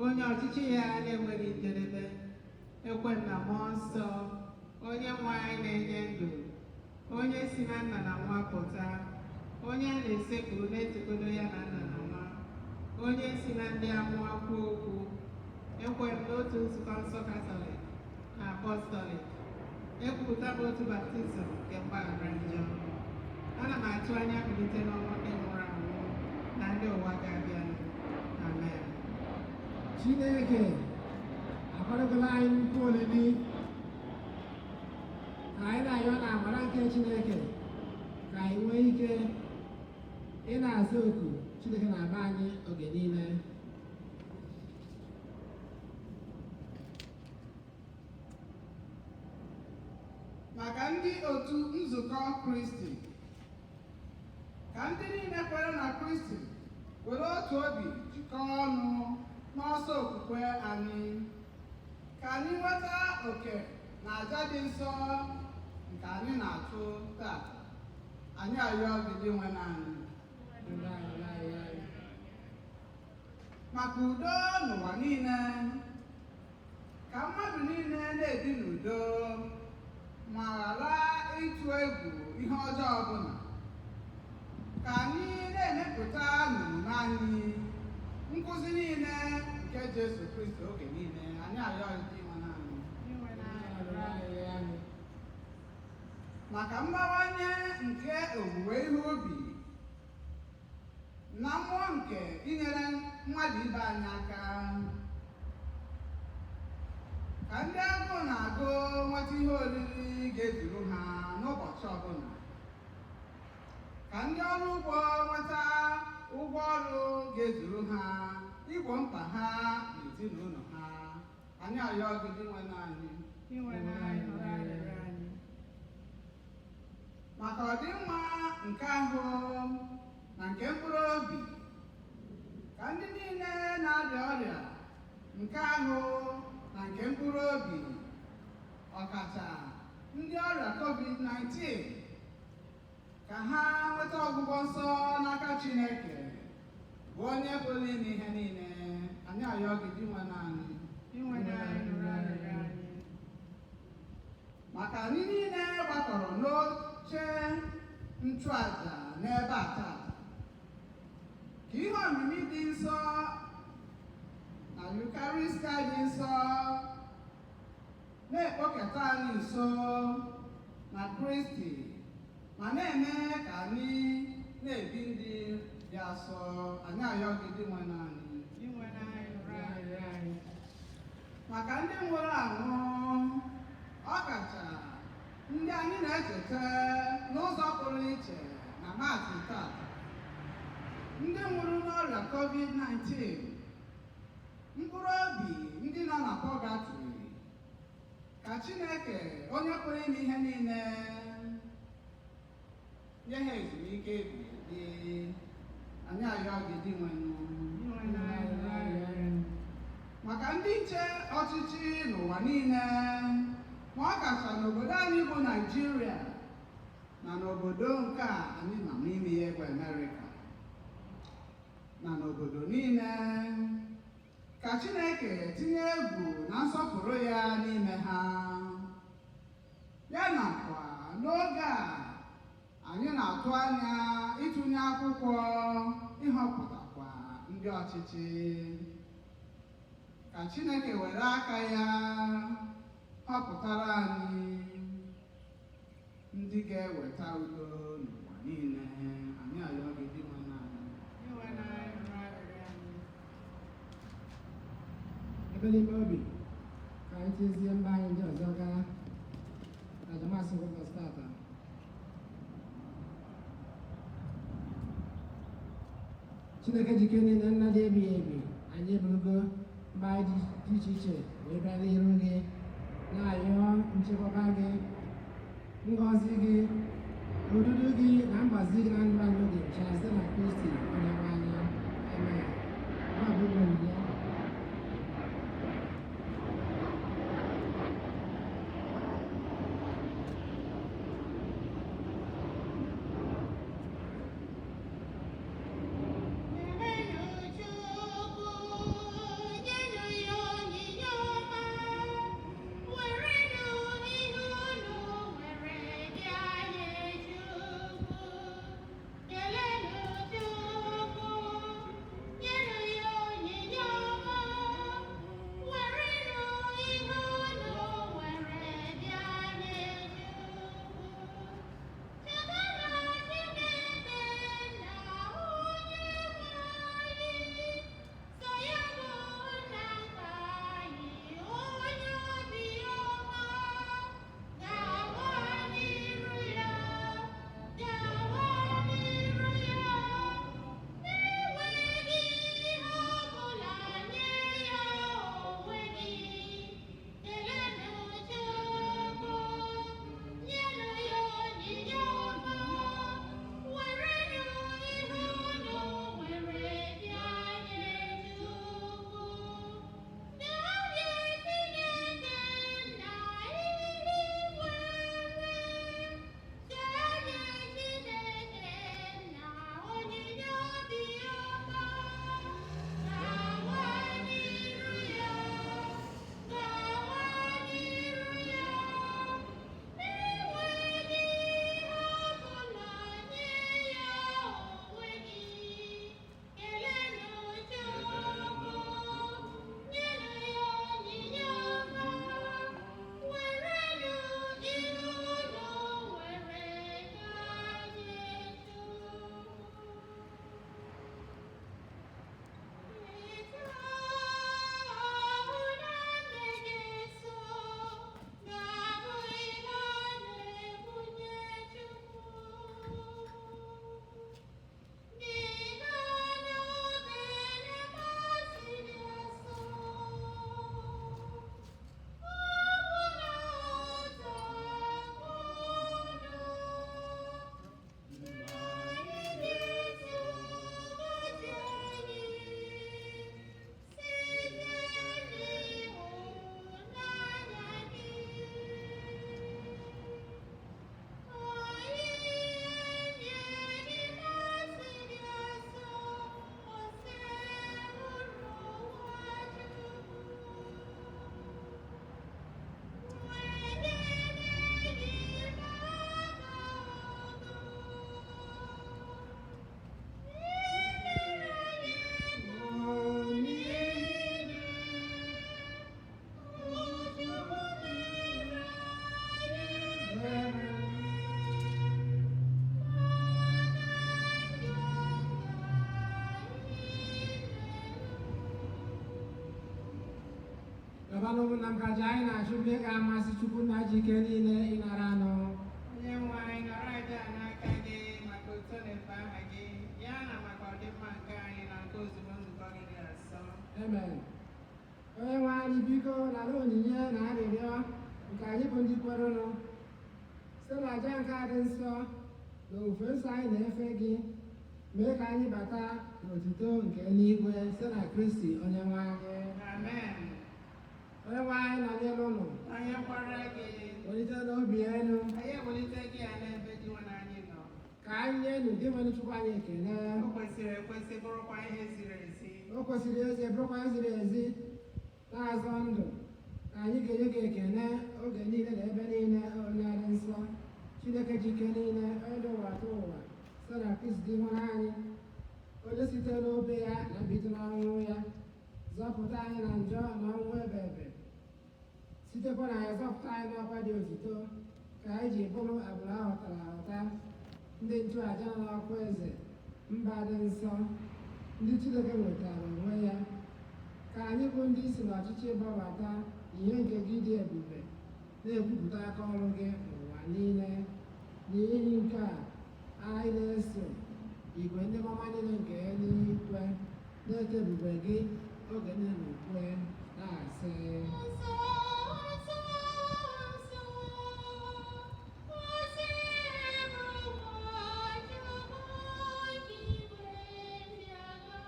onye ọchịchị ya na-enweghị njedebe. Ekwe m na mmụọ nsọ, onye nwe anyị na-enye ndụ, onye si na nna na nwa pụta, onye a na-esekpuru na-etogodo ya na nna na nwa, onye si na ndị amụma kwuo okwu. Ekwe m n'otu nzukọ nsọ Katọlik na Apọstọlik. Ekwupụta m otu baptizim nke mgbaghara njọ. Ana m atụ anya mbilite n'ọnwụ ndị nwụrụ anwụ na ndị ụwa ga-abịanụ. Amen. Chineke akwadogola anyị nnukwu olili. Ka anyị na-ayọ na amara nke Chineke ka anyị nwee ike ị na-aza oku Chineke na-agba anyị oge niile. Maka ndị otu nzukọ Kristi, ka ndị niile kwere na Kristi were otu obi jikọọ ọnụ n'ọsọ okwukwe anyị, ka anyị nweta oke na aja dị nsọ nke anyị na-achụ taa. Anyị arịọ gị, Dinwenụ anyị. Ndị anyị na-ayọ anyị. Maka udo n'ụwa niile, ka mmadụ niile na-ebi n'udo ma ghara ịtụ egwu ihe ọjọọ ọbụla, ka anyị na-emepụta n'omume anyị nkụzi niile nke Jesu Kristi oge niile. Anyị arịọ gị, Dinwenụ anyị. Anyị. Maka mbawanye nke owuwe ihe ubi na mmụọ nke inyere mmadụ ibe anyị aka, ka ndị agụụ na-agụ nweta ihe oriri ga-ezuru ha n'ụbọchị ọbụla, ka ndị ọrụ ugbo nweta ụgwọ ọrụ ga-ezuru ha igbo mkpa ha na ezinụlọ ha. Anyị arịọ gị, Dinwenụ anyị. Maka ọdịmma nke ahụ na nke mkpụrụ obi, ka ndị niile na-arịa ọrịa nke ahụ na nke mkpụrụ obi, ọkacha ndị ọrịa COVID-19, ka ha nweta ọgwụgwọ nsọ n'aka Chineke bụ onye pụrụ ime ihe niile. Anyị arịọ gị, Dinwenụ anyị. Maka anyị niile gbakọrọ n'oche nchụaja n'ebe a taa, ka ihe omimi dị nsọ na Yukarịstịa dị nsọ na-ekpokọta anyị nso na Kristi ma na-eme ka anyị na-ebi ndị dị asọ. Anyị arịọ gị, Dinwenụ anyị. Maka ndị nwụrụ anwụ, ọ kacha ndị anyị na-echeta n'ụzọ pụrụ iche na Maasị tata, ndị nwụrụ n'ọrịa COVID-19, mkpụrụ obi ndị nọ na pọgatrị, ka Chineke onye pụrụ ime ihe niile nye ha ezumike ebighị ebi. Anyị arịọ gị, Dinwenụ. Maka ndị nche ọchịchị n'ụwa niile, ma ọ kacha n'obodo anyị bụ Naịjirịa na n'obodo nke a anyị nọ n'ime ya bụ Amerịka na n'obodo niile, ka Chineke tinye egwu na nsọpụrụ ya n'ime ha, ya nakwa n'oge a anyị na-atụ anya ịtụnye akwụkwọ ịhọpụtakwa ndị ọchịchị, ka Chineke were aka ya họpụtara anyị ndị ga-eweta udo n'ụwa niile. Anyị arịọ gị, Dinwenụ anyị. Ebe n'ime obi ka anyị tizie mba anyị ndị ọzọ gaa na Jamasị ụbọchị tata. Chineke jike niile, nna dị ebighị ebi, anyị eburugo mba anyị dị iche iche wee bịa n'iru gị, na-ayọ nchekwaba gị, ngọzi gị, odudu gị na mgbazi gị na ndụ anyị oge ncha, site na Kristi onye nwe anyị. Amen. Ọ bụ onyinye. Nyenụ Chukwu, nyenụ ya onyinye ọma, werenụ ihe unu nwere bịa nye Chukwu. Kelenụ Chukwu, nye Ngwanụ ụmụnna m, ka aja anyị na-achụ bụ ihe ga-amasị Chukwu nna ji ike niile ịnara anụ. Onye nwe anyị, nara aja a n'aka gị maka uto na efe aha gị, ya na maka ọdịmma nke anyị na nke ozugbo nzukọ gị dị asọ. Amen. Onye nwe anyị, biko nara onyinye na arịrịọ nke anyị bụ ndị kwerenụ site na aja nke a dị nsọ na ofufe nsọ anyị na-efe gị, mee ka anyị bata n'otuto nke eluigwe site na Kristi onye nwe anyị. Amen. Onye nwe anyị nọnyere ụnụ. Nọnyekwara gị. Welite n'obi elu. Anyị ewelite gị ya n'ebe dị nwe anyị nọ. Ka anyị nye Dinwenụ Chukwu anyị ekele. O kwesịrị ekwesị, bụrụkwa ihe ziri ezi. O kwesịrị ezi, bụrụkwa ihe ziri ezi, na-azọ ndụ, ka anyị ga-enye gị ekele oge niile na ebe niile, onye dị nsọ, Chineke ji ike niile, onye dị ụwa atọ ụwa, site na Kristi Dinwenụ anyị, onye site n'obe ya na mbilite n'ọnwụ ya zọpụta anyị na njọ na ọnwụ ebe ebe, sitekwa na ya zọpụta anyị n'ọkwa dị otito, ka anyị ji bụrụ agbụrụ ahọtara ahọta, ndị nchụàja nọ n'ọkwa eze, mba dị nsọ, ndị Chineke nwetara onwe ya, ka anyị bụ ndị si n'ọchịchị gbabata ihe nke gị dị ebube, na-ekwupụta aka ọrụ gị n'ụwa niile. N'ihi nke a, anyị na-eso igwe ndị mmụọ niile nke eluigwe na-eto ebube gị oge niile n'ukwe na-asị: Nsọ, nsọ, nsọ, Osebụrụwa Chukwu igwe ndị agha.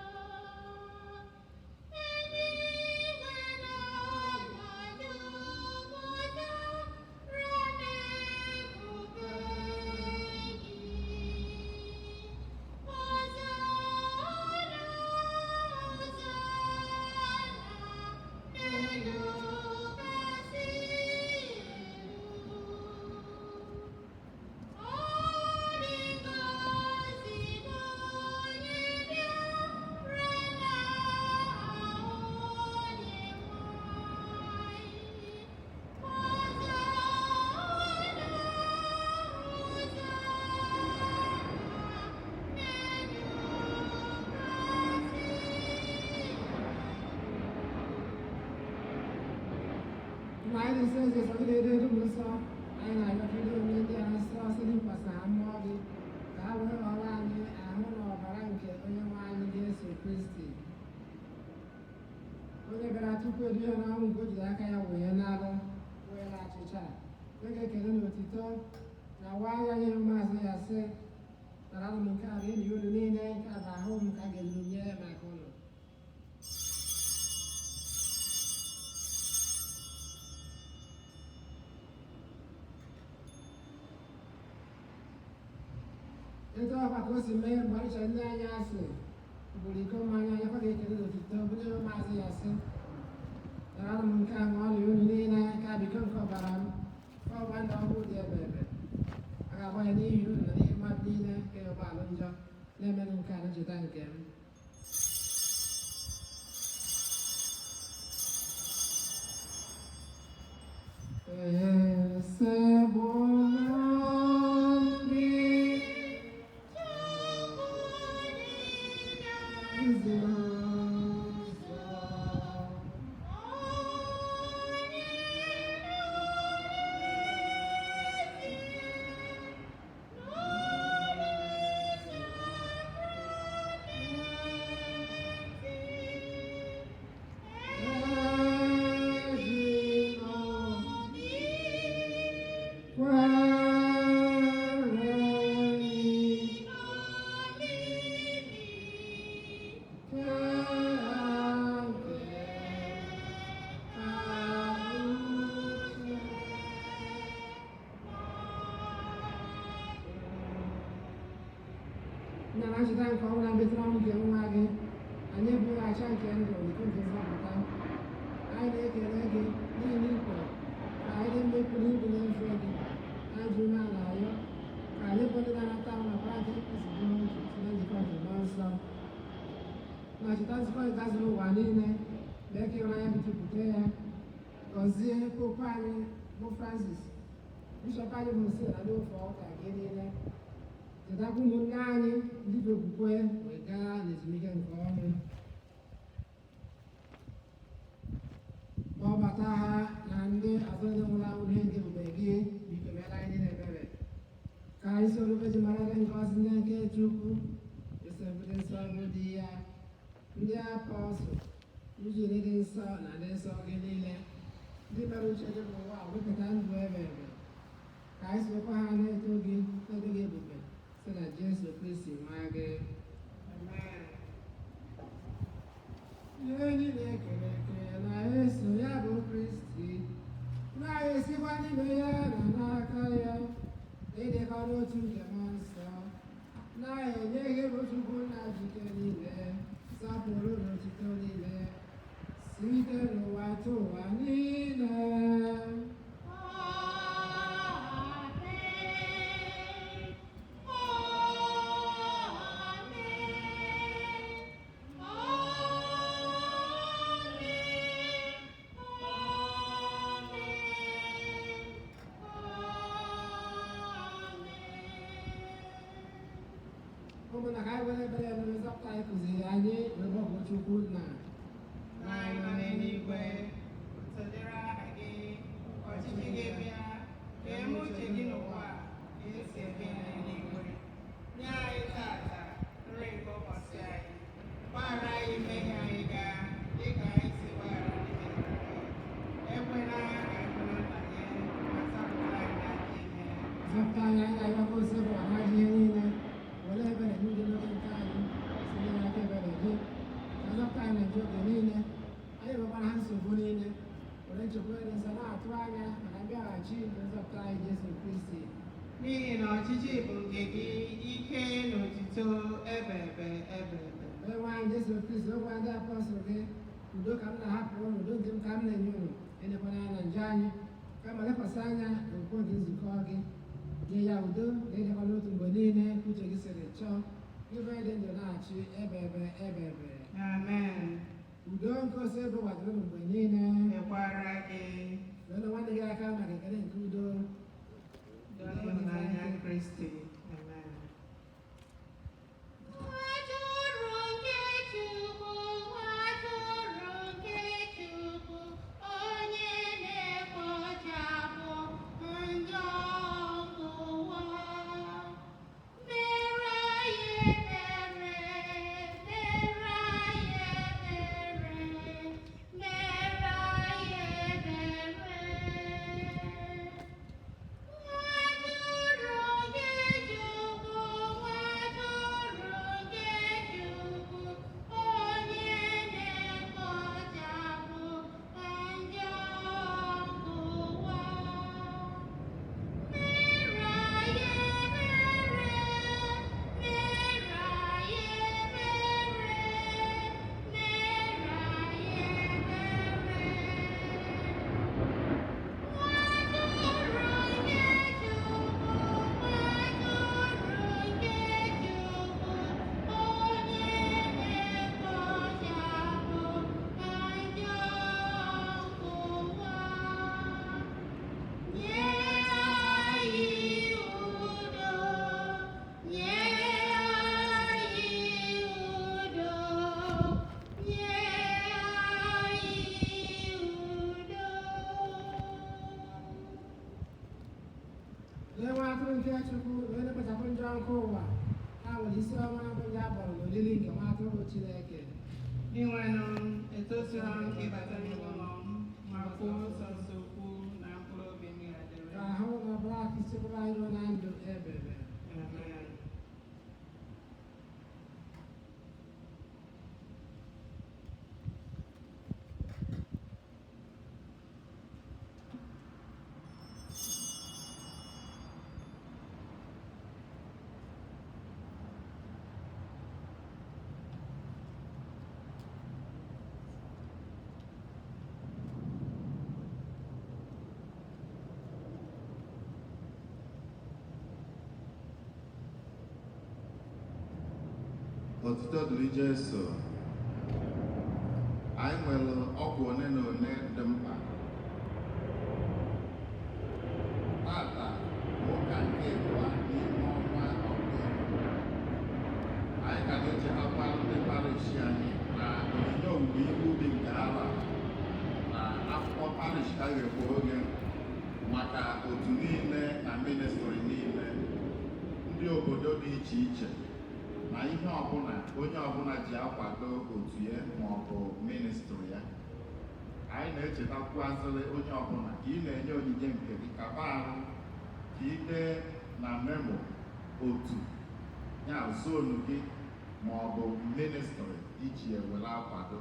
Eluigwe na ala jupụtara n'ebube gị. Hozanna, Hozanna, n'elu kasị elu. Ọ dị ngọzi bụ onye bịara n'aha Onyenwe anyị. Hozanna, Hozanna, n'elu kasị Mgbe anyị na-esi eze sọ gị na-edo edu m nsọ, anyị na-arịọ ka ido onye ndị a nsọ site n'ịkwasa ha mmụọ gị, ka ha wee ghọrọ anyị ahụ na ọbara nke onye nwe anyị Jesu Kristi, onye bịara tupu edu ya n'ọnwụ nke o jiri aka ya wee n'alụ wee achịcha oge ekele na otito na waa ya nye ụmụazụ ya, sị: "Nara m nke a, rie unu niile. Nke a bụ ahụ m ka a ga-ejiri nye maka ụnụ." Etu ọkwa ka o si mee mgbe arịchara ndị anyị asị bụrụ iko mmanya anya kwa ga-ekele n'otito bunye ụmụazụ ya, sị: "Nara m nke a, ṅụọnụ ya unu niile. Nke a bụ iko nke ọbara m, ọgba ndụ ọhụụ dị ebe ebe. A ga-agba ya n'ihi unu na n'ihi mmadụ niile nke ụgbọala njọ. Na-emenụ nke a na ncheta nke m." Esebụla m gị, Chukwu dị nzuzo. Onye n'ezie n'olu sakramenti Ejino obi kwere n'omimi nke uche. Nna, na ncheta nke ọnwụ na mbilite n'ọnwụ nke nwa gị, anyị ebughị acha nke ndụ na iko nke nzọpụta. Anyị na-ekele gị n'ihi na ikwe ka anyị dị mma ịpụ n'ibu na-efe gị. Anyị ji umeala arịọ ka anyị bụ ndị na-anata ọbara nke Kristi dị n'otu site na njikọ nke Mmụọ Nsọ. Na cheta nzukọ gị gazuru ụwa niile, mee ka ịhụnanya gị jupụta ya. Gọzie Popu anyị bụ Francis, Bishọp anyị bụ Nsi na ndị ofe ụka gị niile. Chetakwa ụmụnne anyị ndị ji okwukwe wee gaa n'ezumike nke ọnwụ. Kpọbata ha na ndị ọzọ ndị nwụrụ anwụ n'ihe nke ebube gị. Biko meere anyị niile ebere, ka anyị soro Virgin Maria dị ngọzi, nne nke Chukwu, Josef dị nsọ bụ di ya, ndị apọstụl, njiri dị nsọ na ndị nsọ gị niile, ndị mere uche gị n'ụwa wepụta ndụ ebe ebe, ka anyị sorokwa ha na-eto gị ebube site na Jesu Kristi nwa gị. Amen. Ihe niile kere eke na-eso ya bụ Kristi, na-esikwa n'ime ya na n'aka ya, ịdịkọ n'otu nke Mmụọ Nsọ, na-enye gị bụ Chukwu nna jike niile, nsọpụrụ na otuto niile, site n'ụwa tụ ụwa niile. Amen. Amen. Amen. Amen. Amen. Ụmụnna, ka anyị were ebere ebere nzọpụta anyị kụziri anyị wee gbọgụ Chukwu nna. Nna anyị nọ n'eluigwe, otuto dịrị aha gị, ka ọchịchị gị bịa, ka eme uche gị n'ụwa ka esi eme ya n'eluigwe. Nye anyị tata nri nke ụbọchị anyị. Gbaghara anyị mmehie anyị gaa, dịka anyị si gbaghara ndị mehiere anyị. Ekwela ka anyị kwere nbanye, ma zọpụta anyị n'ajọ ihe. Zọpụta anyị, anyị na-arịọkwa osebụ ha ji ihe niile, were ebere nye udo n'oge nke anyị, site n'aka ebere gị. Ka zọpụta anyị na njọ oge niile, anyị nwekwara ha nsogbu niile, were nchekwa dị nsọ na-atụ anya maka mbịaghachi nke nzọpụta anyị Jesu Kristi. N'ihi na ọchịchị bụ nke gị, ike na otuto ebe ebe ebe ebe. Onye nwe anyị Jesu Kristi, okwu ndị apọstụl gị, "Udo ka m na-ahapụ unu, udo nke m ka m na-enye unu," elekwana anya na njọ anyị, kama lekwasị anya n'okwukwe nke nzukọ gị, nye ya udo na ịdịkwa n'otu mgbe niile ka uche gị siri chọọ, gị bụ dị ndụ na-achị ebe ebe ebe ebe. Amen. Udo nke osebụ wadoro unu mgbe niile. Mekwara gị. Nyere nwanne gị aka maka ekele nke udo. Udo n'ịhụnanya Kristi. Amen. Atụrụ nke Chukwu, atụrụ nke Chukwu, onye na-ekpochapụ njọ nke ụwa. Mere anyị ebere, mere anyị ebere, mere anyị ebere. Atụrụ nke Chukwu, atụrụ nke Chukwu, onye na-ekpochapụ njọ nke ụwa. Mere anyị ebere, mere anyị ebere, mere anyị ebere. Atụrụ nke Chukwu, atụrụ nke Chukwu, onye na-ekpochapụ njọ nke ụwa. Nye anyị udo, nye anyị udo, nye anyị udo. Lee nwa atụrụ nke Chukwu, onye na-ekpochapụ njọ nke ụwa. Ha nwere isi ọma bụ ndị a kpọrọ n'olili nke nwa atụrụ Chineke. Dinwenụ, etosiro m ka ịbata n'ime ụlọ m, ma kwuo sọsọ okwu na mkpụrụ obi m ga-adịrị. Ka ahụ na ọbara Kristi kwụrụ anyị ruo na ndụ ebebe. Amen. Otuto dịrị Jesu. Anyị nwere ọkwa one na one dị mkpa. Tata bụ ụka nke abụọ n'ime ọnwa Ọktoba. Anyị ka na-echetakwa ndị parish anyị na onyinye owuwe ihe ubi nke arọ a na akwụkwọ. Taghekwa oge maka otu niile na ministry niile, ndị obodo dị iche iche, na ihe ọbụla onye ọbụla ji akwado otu ya ma ọ bụ ministry ya. Anyị na-echetakwazịrị onye ọbụla ka ị na-enye onyinye nke gị, kaba arụ ka ị dee na memo otu ya, zone gị ma ọ bụ ministry iji ewere akwado.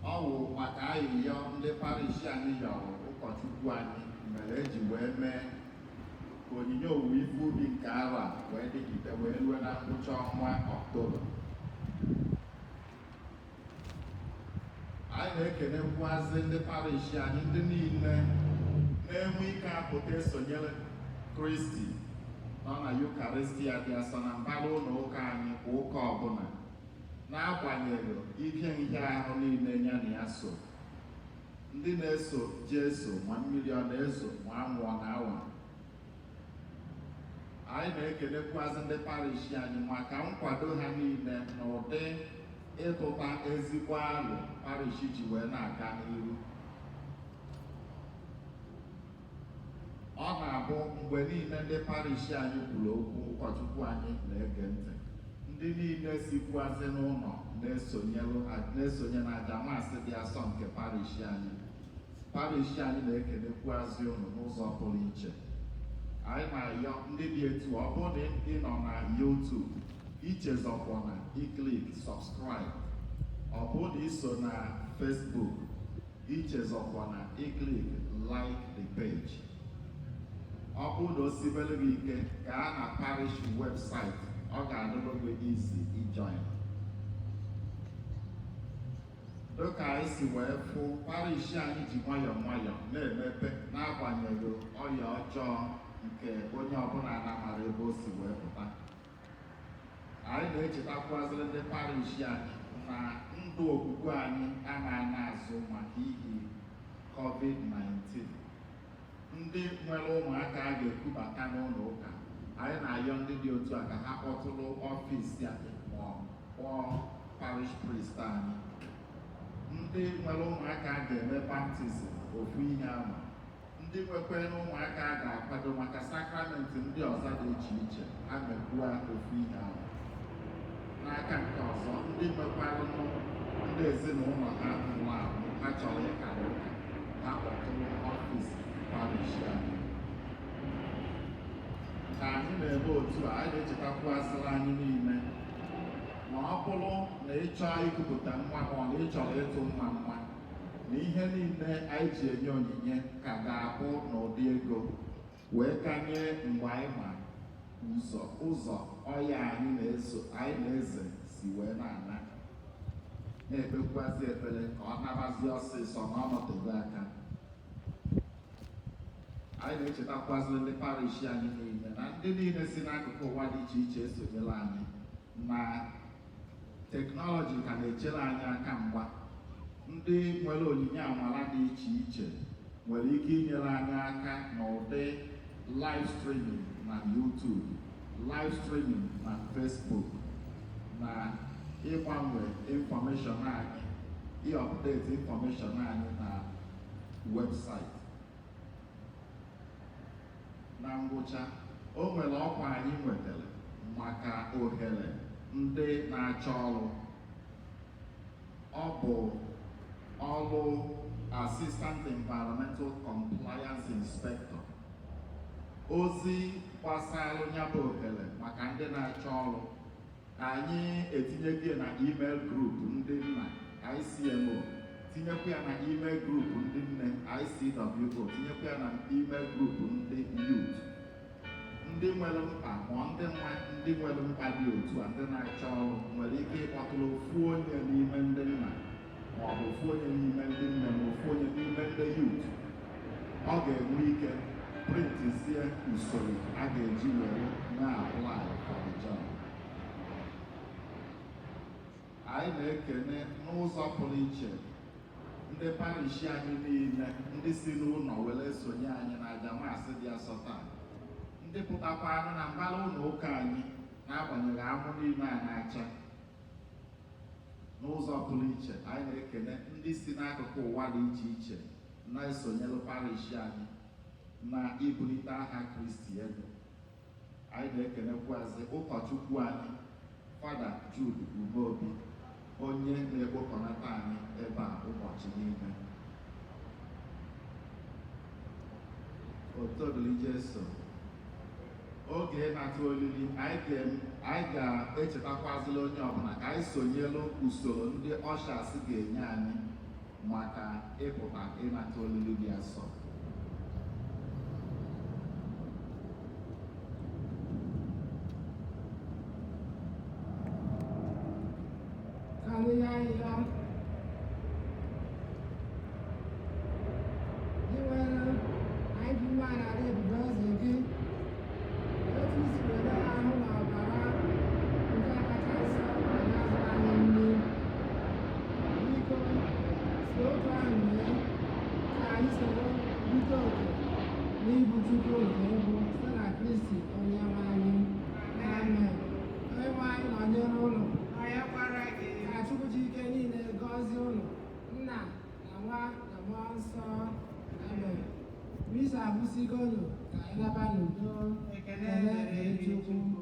Ọ wụ maka ayịyọ ndị parish anyị yọrọ ụkọchukwu anyị mere eji wee mee ka onyinye owuwe ife ubi nke arọ a wee dịgide wee rue na ngwụcha ọnwa Ọktoba. Anyị na-ekenekwuazị ndị parish anyị, ndị niile na-enwe ike apụta esonyere Kristi nọ na Yukaristia dị asọ na mbara ụlọ ụka anyị kwa ụka ọbụla, n'agbanyeghị ihe nhịahụ niile ya na ya so. Ndị na-eso Jesu ma mmiri ọ na-ezo ma anwụ ọ na-awa. Anyị na-ekelekwazị ndị parish anyị maka nkwado ha niile n'ụdị ịtụta ezigbo alụ parish ji wee na-aga n'iru. Ọ na-abụ mgbe niile ndị parish anyị kwuru okwu, ụkọchukwu anyị na-ege ntị. Ndị niile sikwazị n'ụlọ na-esonye na aja maasị dị asọ nke parish anyị, parish anyị na-ekelekwazị unu n'ụzọ pụrụ iche. Anyị na-ayọ ndị dị etu ọ bụrụ na ị nọ na YouTube, ichezọkwana iclick subscribe. Ọ bụrụ na ị so na Facebook, ichezọkwana iclick like the page. Ọ bụrụ na o sibere gị ike, gaa na parish website, ọ ga-adịrụ gị easy ijoin. Dịka anyị si wee fụ, parish anyị ji nwayọọ nwayọọ na-emepe n'agbanyeghị ọya ọjọọ nke onye ọbụla na-amara ebe o si wee pụta. Anyị na-echetakwazịrị ndị parish anyị na ndụ okwukwe anyị anaghị azụ maka ihi COVID-19. Ndị nwere ụmụaka a ga-ekubata n'ụlọ ụka, anyị na-ayọ ndị dị otu a ka ha kpọtụrụ ọfịs anyị ma ọ kpọọ parish priest anyị. Ndị nwere ụmụaka a ga-eme baptism, ofu ihe ahụ. Ndị nwekwara ụmụaka a ga-akwado maka sakramenti ndị ọzọ dị iche iche, ha mekwua ofu ihe ahụ. N'aka nke ọzọ, ndị nwekwaranụ ndị ezinụlọ ha nwụrụ anwụ ha chọrọ ịkara ụka, ha kpọtụrụ ọfịs parish anyị. Ka anyị na-eme otu a, anyị na-echetakwazịrị anyị niile ma ọ bụrụ na ị chọọ ikupụta nwa ma ọ na ị chọrọ ịtụ nwa nwa, na ihe niile anyị ji enye onyinye ka ga-abụ n'ụdị ego wee kanye mgbe anyị ma ụzọ ụzọ ọya anyị na-eso anyị na-eze si wee na-ana, na-ekpekwazị ekpere ka ọ nabazie ọsịsọ na ọ nọtego aka. Anyị na-echetakwazị ndị parish anyị niile na ndị niile si n'akụkụ ụwa dị iche iche esonyere anyị na technology ka na-echere anyị aka mgba. Ndị nwere onyinye amara dị iche iche nwere ike inyere anyị aka n'ụdị live streaming na YouTube, live streaming na Facebook, na ịgbanwe information anyị, ịupdate information anyị na website. Na ngwụcha, o nwere ọkwa anyị nwetara maka ohere ndị na-achọ ọrụ. Ọ bụ ọrụ Assistant Environmental Compliance Inspector. Ozi gbasara ya bụ ohere maka ndị na-achọ ọrụ, anyị etinyego ya na email group ndị nna ICMO, tinyekwa ya na email group ndị nne ICWO, tinyekwa ya na email group ndị youth. Ndị nwere mkpa ma ndị nwa ndị nwere mkpa dị otu a, ndị na-achọ ọrụ, nwere ike ịkpọtụrụ ofu onye n'ime ndị nna ma ọ bụ ofu onye n'ime ndị nne ma ofu onye n'ime ndị youth. Ọ ga-enwe ike printizie usoro a ga-eji were na-apply for the job. Anyị na-ekene n'ụzọ pụrụ iche ndị parish anyị niile, ndị si n'ụlọ were sonye anyị na aja maasị dị asọ taa, ndị pụtakwanụ na mbara ụlọ ụka anyị n'agbanyeghị anwụ niile a na-acha. N'ụzọ pụrụ iche, anyị na-ekene ndị si n'akụkụ ụwa dị iche iche na-esonyelu parish anyị na ibulite aha Kristi elu. Anyị na-ekenekwazị ụkọchukwu anyị, Fada Jude Umeobi, onye na-ekpokọnata anyị ebe a ụbọchị niile. Otito dịrị Jesu. Oge ịnata olili, anyị ga-echetakwazịla onye ọbụla ka anyị sonyelu usoro ndị ushers ga-enye anyị maka ịpụta ịnata olili dị asọ. Ka anyị yọọ ayịyọ. Gị nwere anyị bụ mmadụ ala ebube eze gị, otu i si were ahụ na ọbara nke kacha nsọ were azụ anyị nri. Biko, si otu ahụ mee ka anyị soro rite oke n'ịbụ Chukwu nke bụ site na Kristi onye nwe anyị. Amen. Onye nwe anyị nọnyere ụlọ. Nọnyekwara gị. Ka Chukwu ji ike niile gọzie ụnụ, Nna na Nwa na Mmụọ Nsọ. Amen. Misa agwụsịgonu, ka anyị laba n'udo. Ekele dịrị Chukwu.